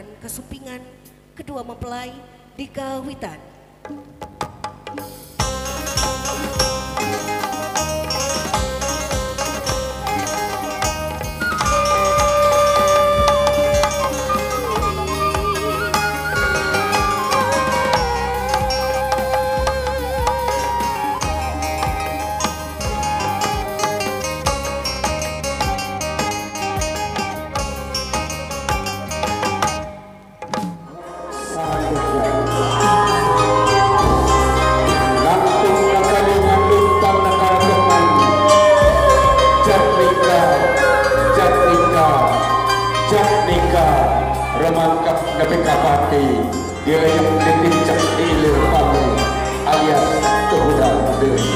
melaksanakan kesumpingan kedua mempelai di kawitan. Remangkap nepi kapati direyep ditincak ilir pamu alias tuhudang deui.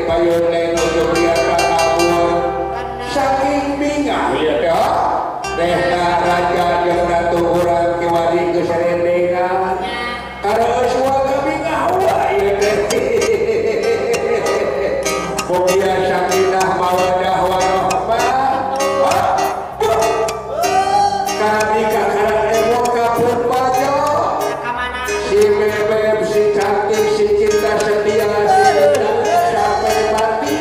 payun teh nuju biasa kabur saking bingah ya tehna raja jeung ratu urang kiwari geus rendengan karena suara bingah wae ieu teh mugia sakinah mawadah warahmah kami kakara emo kapur pajo si bebek si cantik si cinta setia si cinta sampai mati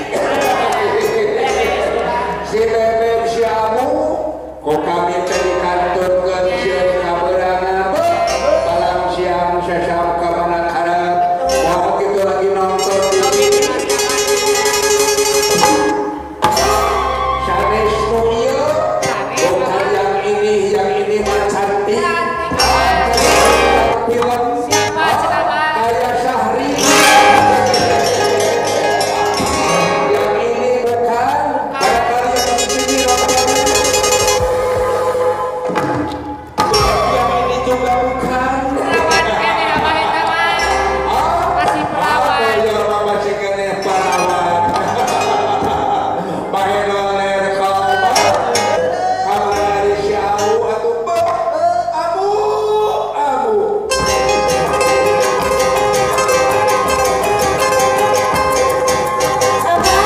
si bebek si amu kok kami tadi kanturkeun sieun kaberangan malam siang sesam ka mana karep wah kitu lagi nonton di sanes nu ieu bukan yang ini mah cantik film Siapa cenah kayak Syahri yang ini bukan barangkali yang di sini nonton yang ini juga bukan perawan keneh abah eta mah. Masih perawan. Apa ya masih keneh perawan. Baheloler kalma kamari si Amu atuh Amu Amu. Abah,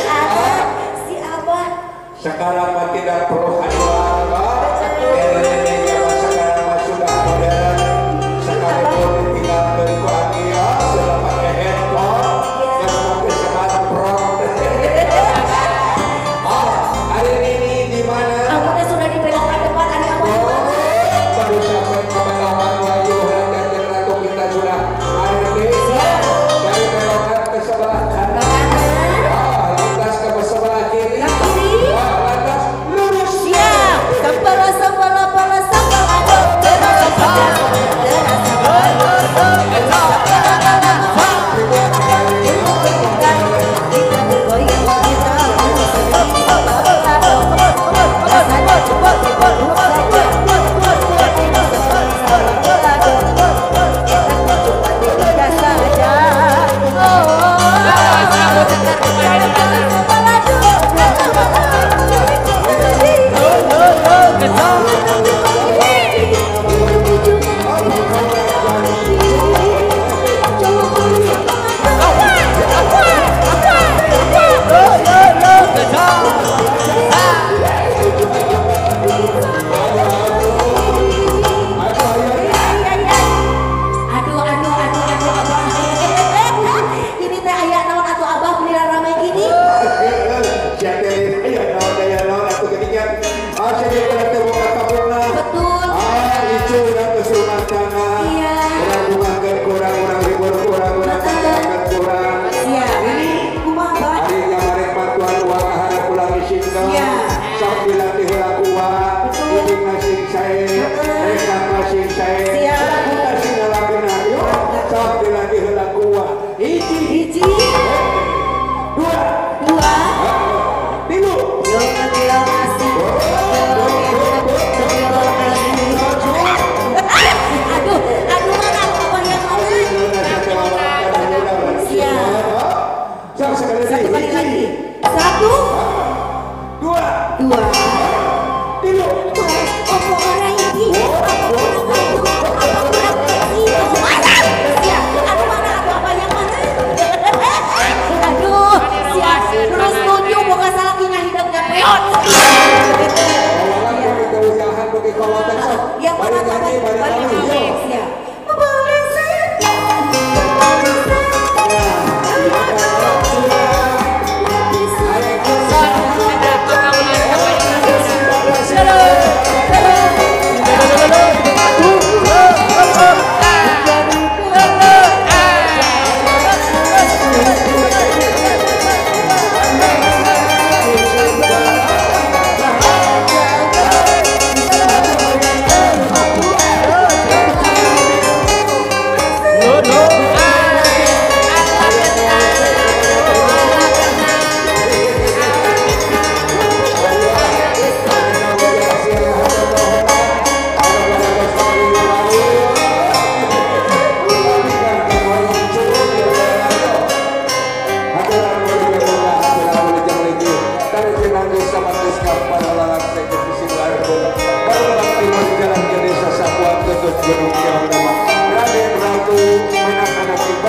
Abah, si Abah. Sekarang mah tidak perlu haluan, Pak. Nenek-nenek zaman sekarang mah sudah modern. Sekalipun ditinggalkan ku aki ya, sudah pakai handphone, geus pakai smartphone. Ah, hari ini di mana? Aku teh sudah di belokan depan, ada Abah di Oh, mana? baru sampai ke Belawan Wahyu Raja dan Ratu kita sudah ada di dari belokan ke sebelah kanan. Ah, lantas ke sebelah kiri. Kiri. Ah, lantas lurus. Siap. Sambala sambala bala sambal adol. Terasa pedas, terasa manis. Aduh, aduh, aduh, aduh, Abah. Ini teh aya naon atuh Abah meni rame gini.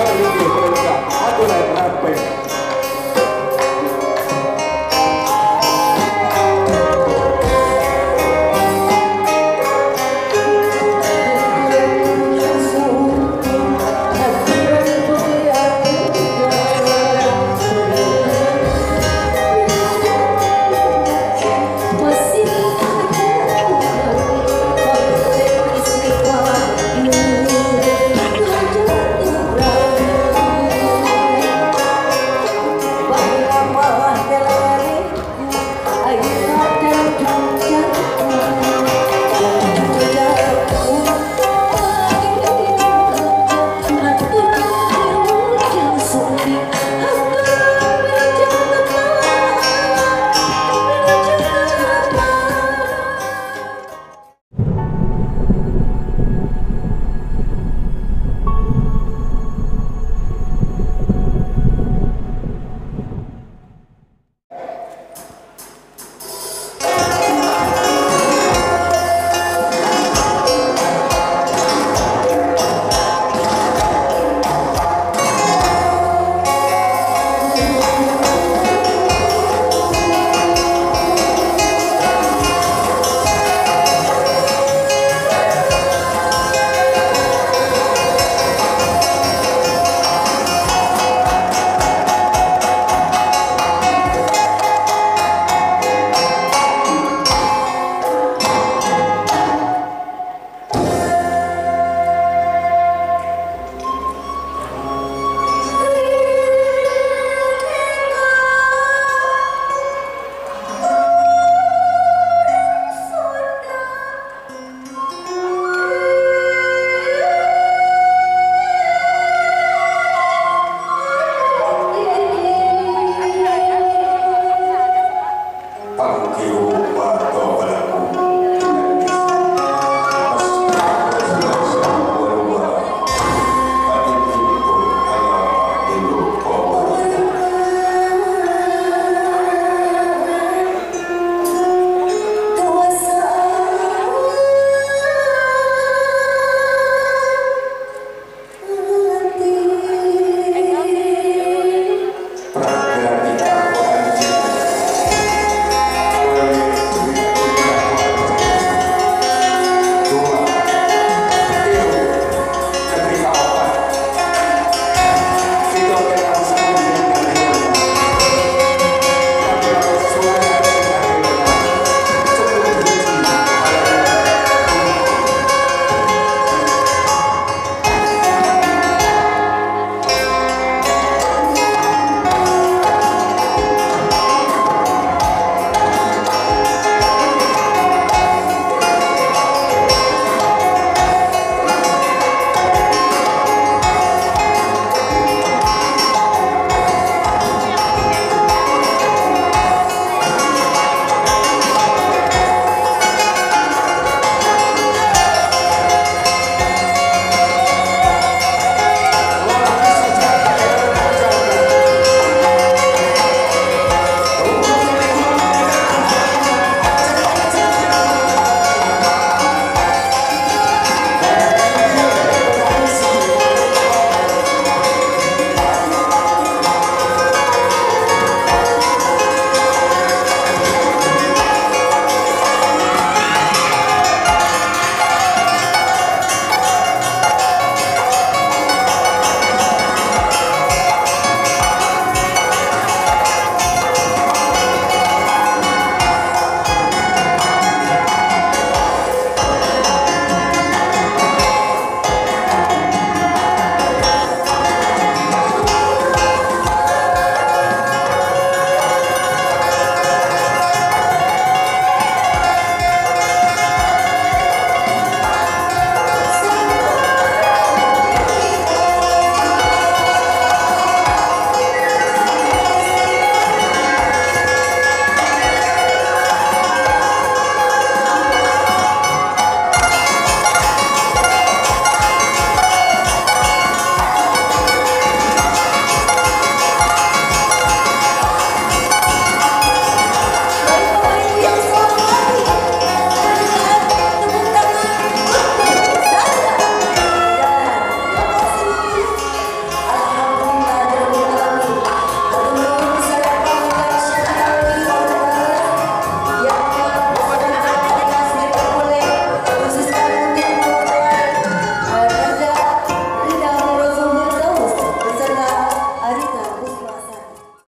Lagi.